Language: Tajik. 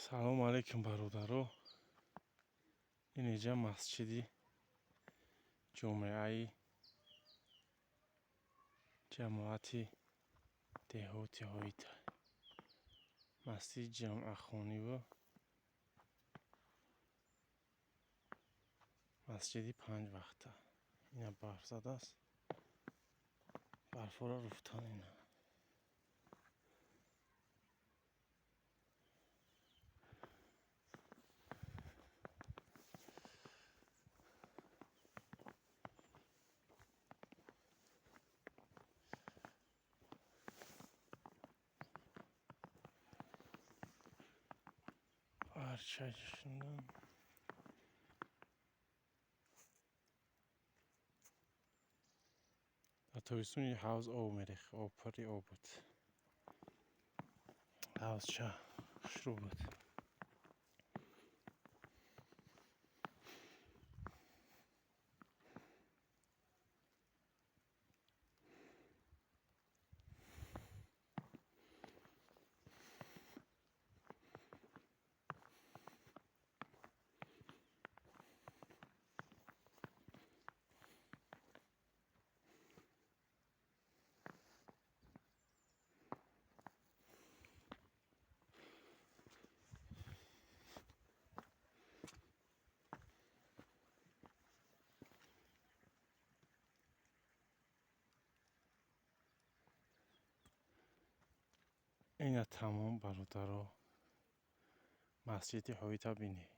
Салому алайкум, бародаро. Ин иҷа масҷиди ҷомеаи ҷамоати деҳоти Ҳоита, масҷиди ҷамъахониву масҷиди панҷвақта. Ина барф задааст, барфҳоро руфтан ина. Барчашундан дар тобистон ҳавз об мерехт, об пури об буд, ҳавзча хушрӯ буд. Ина тамом, бародаро, масҷиди Ҳоита бинед.